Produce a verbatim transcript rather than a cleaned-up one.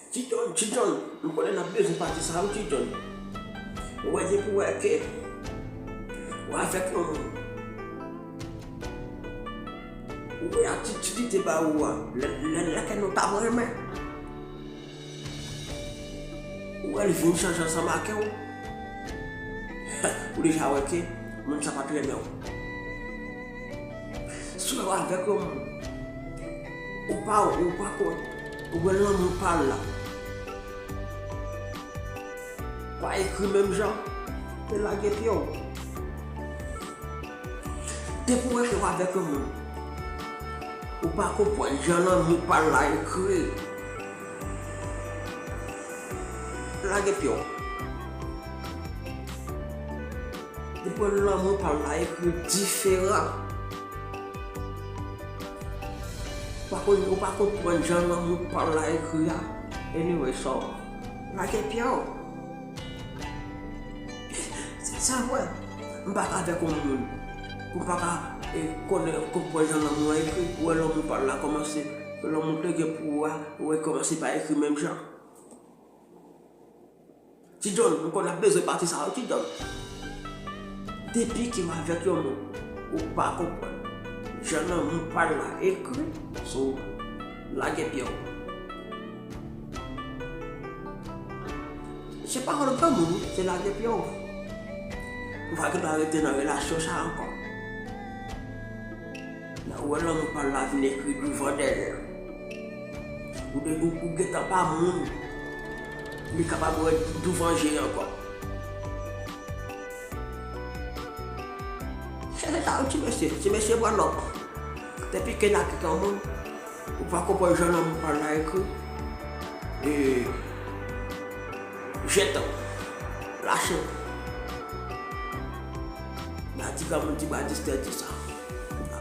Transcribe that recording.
Ti John, Ti John, m konnen n ap bezwen pati sa wi, Ti John. Ou wè, depi w wè ke w avèk yon moun, ou wè atitid li te ba ou a, lè, lè, lè ke nou t ap renmen, ou wè l vin chanje ansanm ak ou, ou deja wè ke moun sa pa t renmen w. Si w avèk yon moun, ou pa, ou pa konn, ou wè lanmou pa l la pa ekri menm jan, te lage pye w. Depi w wè ke w avèk yon moun, ou pa konprann jan lanmou pa l la ekri, lage pye w. Depi w wè lanmou pa l la ekri diferan. Ou pa konn, ou pa konprann jan lanmou pa l la ekri a. Anyway, so, lage pye w. Se, se vre. M pa ka avèk yon moun pou m pa ka, e, konnen, konprann jan lanmou an ekri. Ou wè lanmou pa l la kòmanse, lanmou te gen pou ou a, ou wè kòmanse pa ekri menm jan. Ti John, m konn ap bezwen pati sa yo, Ti John. Depi ke w avèk yon moun, ou pa konprann jan lanmou pa l la ekri, so, lage pye w. Se pawòl granmoun wi, se lage pye w. Ou pa gentan rete nan relasyon sa ankò. Nan ou wè lanmou pa l la vin ekri douvan dèyè. Ou de, ou, ou gentan pa moun li kapab wè douvan je ankò. Se sa, ti mesye, ti mesye pran nòt. Depi ke n ak yon moun, ou pa konprann jan lanmou pa l la ekri, e, jete w, lache w. Nan ti granmoun ti bwa distè di sa.